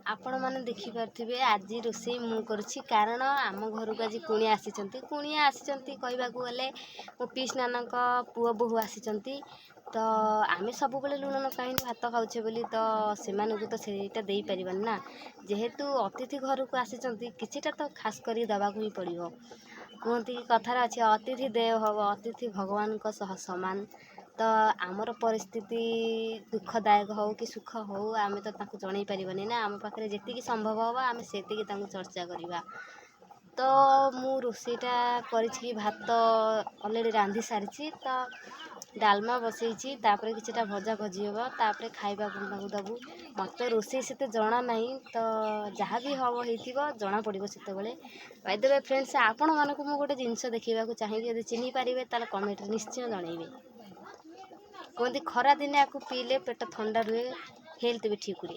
ଆପଣମାନେ ଦେଖିପାରୁଥିବେ, ଆଜି ରୋଷେଇ ମୁଁ କରୁଛି, କାରଣ ଆମ ଘରକୁ ଆଜି କୁଣିଆ ଆସିଛନ୍ତି। କୁଣିଆ ଆସିଛନ୍ତି କହିବାକୁ ଗଲେ ମୋ ପିଇସି ନାନାଙ୍କ ପୁଅ ବୋହୂ ଆସିଛନ୍ତି। ତ ଆମେ ସବୁବେଳେ ଲୁଣ ଲଙ୍କା ହିଁ ଭାତ ଖାଉଛେ ବୋଲି ତ ସେମାନଙ୍କୁ ତ ସେଇଟା ଦେଇପାରିବାନି ନା। ଯେହେତୁ ଅତିଥି ଘରକୁ ଆସିଛନ୍ତି, କିଛିଟା ତ ଖାସ୍ କରି ଦେବାକୁ ହିଁ ପଡ଼ିବ। କୁହନ୍ତି କି କଥାରେ ଅଛି, ଅତିଥି ଦେଓ ଭବ, ଅତିଥି ଭଗବାନଙ୍କ ସହ ସମାନ। ତ ଆମର ପରିସ୍ଥିତି ଦୁଃଖଦାୟକ ହଉ କି ସୁଖ ହଉ, ଆମେ ତ ତାଙ୍କୁ ଜଣେଇ ପାରିବାନି ନା। ଆମ ପାଖରେ ଯେତିକି ସମ୍ଭବ ହେବ, ଆମେ ସେତିକି ତାଙ୍କୁ ଚର୍ଚ୍ଚା କରିବା। ତ ମୁଁ ରୋଷେଇଟା କରିଛି କି ଭାତ ଅଲରେଡ଼ି ରାନ୍ଧି ସାରିଛି, ତ ଡାଲମା ବସେଇଛି, ତାପରେ କିଛିଟା ଭଜା ଭଜି ହେବ, ତାପରେ ଖାଇବାକୁ ତାଙ୍କୁ ଦେବୁ। ମୋତେ ରୋଷେଇ ସେତେ ଜଣା ନାହିଁ, ତ ଯାହା ବି ହେବ ହେଇଥିବ, ଜଣାପଡ଼ିବ ସେତେବେଳେ। ବାଇ ଫ୍ରେଣ୍ଡସ୍, ଆପଣମାନଙ୍କୁ ମୁଁ ଗୋଟେ ଜିନିଷ ଦେଖେଇବାକୁ ଚାହିଁବି। ଯଦି ଚିହ୍ନି ପାରିବେ, ତାହେଲେ କମେଣ୍ଟରେ ନିଶ୍ଚୟ ଜଣେଇବେ। କୁହନ୍ତି ଖରାଦିନେ ଆକୁ ପିଇଲେ ପେଟ ଥଣ୍ଡା ରୁହେ, ହେଲ୍ଥ ବି ଠିକ୍ ରୁହେ।